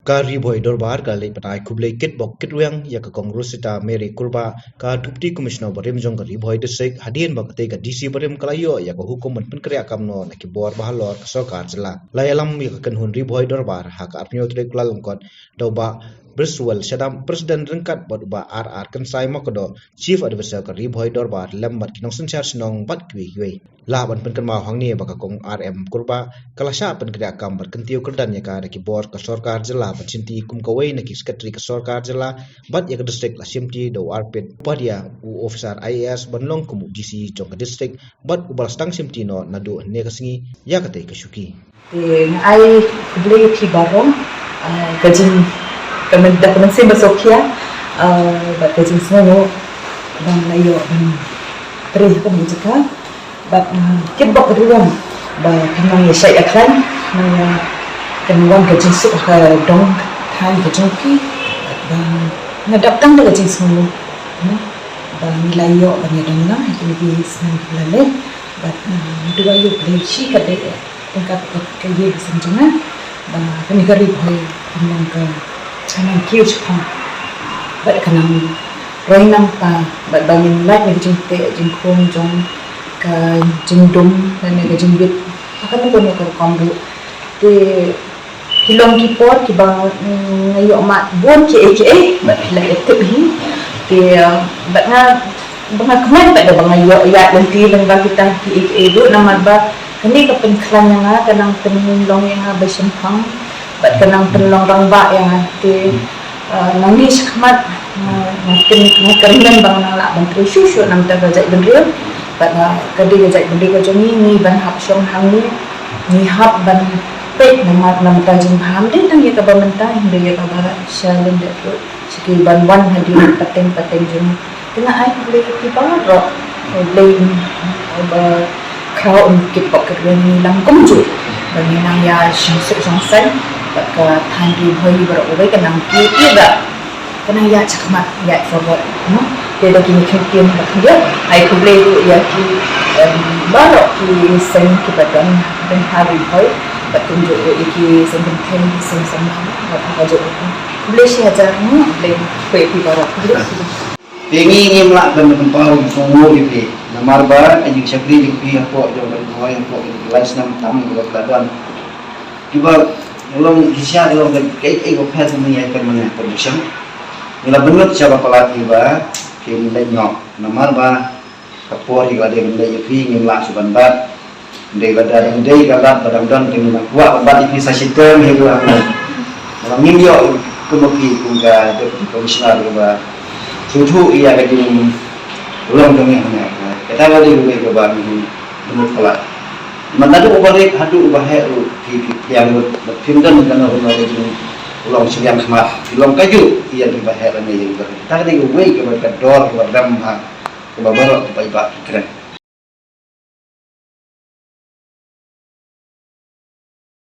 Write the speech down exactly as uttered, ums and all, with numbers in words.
Ka Ri Bhoi Dorbar ka la leit ban ai khublei kitbok kitrwiang ïa ka Kong Rosita Mary Kurbah, ka Deputy Commissioner barim jong ka Ri Bhoi District, hadien ba katei ka D C barim ka la ïoh ïa ka hukum ban pynkhreh kam noh na ki bor ba halor ka sorkar jylla. La ïalam ïa ka kynhun Ri Bhoi Dorbar ha ka arphew tarik Kyllalyngkot da u Bah Briswell Shadap, President ryngkat bad u Bah R R Kynsai Makdoh, Chief Advisor ka Ri Bhoi Dorbar, lem bad ki nongsynshar shnong bad kiwei kiwei. Lah ban pynkynmaw hangne ba ka Kong R M Kurbah ka la shah pynkhreh kam bad kyntiew kyrdan ïa ka da ki bor ka sorkar jylla bad shimti kum kawei na ki secretary ka sorkar jylla, bad ïa ka district la shimti da u Arpit Upadhyay, u officer I A S, ban long kum u D C jong ka district bad uba la sdang shimti noh naduh hynne ka sngi ïa katei ka shuki. Te nga ai khublei ïa phi baroh, ah, ka jing, ka myn-, da ka mynsiem ba sngewkhia, ah, bad ka jingsngewnguh ban la ïoh ban trei ha kane ka jaka. Bad, ah, kitbok kitrwiang ba phin nang ïa shait ïa khlaiñ, nang ïa, kan wan ka jingsuk ha ka dong thaiñ ka jong phi. Bad ba nga dap tang da ka jingsngewnguh, no, ba ngi la ïoh ban ïa don lang ha kine ki snem kiba la leit. Bad, ah, nga duwai ïa U Blei shi katdei, eh, tyngka ka ïing ka sem jong nga, ba kane ka Ri Bhoi kan long ka, kan long kiew shaphang, bad kan long roi nampa, bad ba ngin lait na ka jingteh jingkhum jong ka jingdum lane ka jingbit ha kano kano ka rukom ruh. Te ki long ki por kiba, mm, nga ïoh mad bun kiei kiei bad phi la ïatip hi. Te, uh, bad nga, ba nga kmen bad ba nga ïoh ïaid lynti lyngba kita kiei kiei ruh, namar ba kane ka pynkhlaiñ ïa nga, ka nang pynlong ïa nga ba shemphang bad ka nang pynlong rangbah ïa nga. Te, uh, nangne shakhmat, uh, nga kyn-, nga kyrmen ba nga nang lah ban trei shuh shuh na bynta ka jaitbynriew. Bad, uh, ka dei ka jaitbynriew ka jong ngi, ngi ban hap shong hangne, ngi hap ban peit namar na bynta jingbha, ym dei tang ïa kaba mynta, hynrei ïa kaba sha lyndet ruh, sha ki ban wan hadien pateng pateng jong ngi. Te nga ai khublei ïa phi baroh, khublei, uh, ba khraw, um, kitbok kitrwiang, ngi lam kumjuh ba ngin nang ïa shong suk shong saiñ bad ka thaiñ Ri Bhoi baroh kawei, ka nang ïa, ïa da, ka nang ïa shakhmat, ïa forward, no? Te da kine ki ktien ba khyndiat, ai khublei ruh ïa ki, em, baroh ki seng kiba don ha Ri Bhoi, bad kumjuh ruh ïa ki seng kynthei, ki seng samla bad ha kajuh ruh. Khublei shihajar, no? Khublei, khublei ïa phi baroh, khublei. Te ngi ngim lah ban pynpaw ïa ki sngewbha ïa phi, namar ba ka jingshakri jong phi hapoh jong ka Ri Bhoi, hapoh jong ka lai snem tam kaba la don. Kiba long shisha, long ka, ka, ka, ka pher kumne ïa ka mane production. Ngi la bynnud sha ba palat kiba kim leit noh, namar ba ka por hi ka la dei ban leit ïa phi, ngim lah shuh ban bat. Dei lada dang dei ka lad ba dang don, te ngin kwah ban bat ïa phi sa shi term hi ruh. Ngim ïoh kum phi kum ka Deputy Commissioner ba sngewthuh ïa ka jinglong jong ngi hangne. Kata ka dei kawei kaba ngi bynnud palat. Namar naduh uba rit haduh uba heh ruh phi, phi pdiang lut, bad phim don kano kano ka jinglong shiliang khmat. Phi long kajuh ïa kiba heh lane ïa kiba rit. Kata ka dei kawei kaba ka dor kaba rem ha kaba baroh ki paidbah ki kren.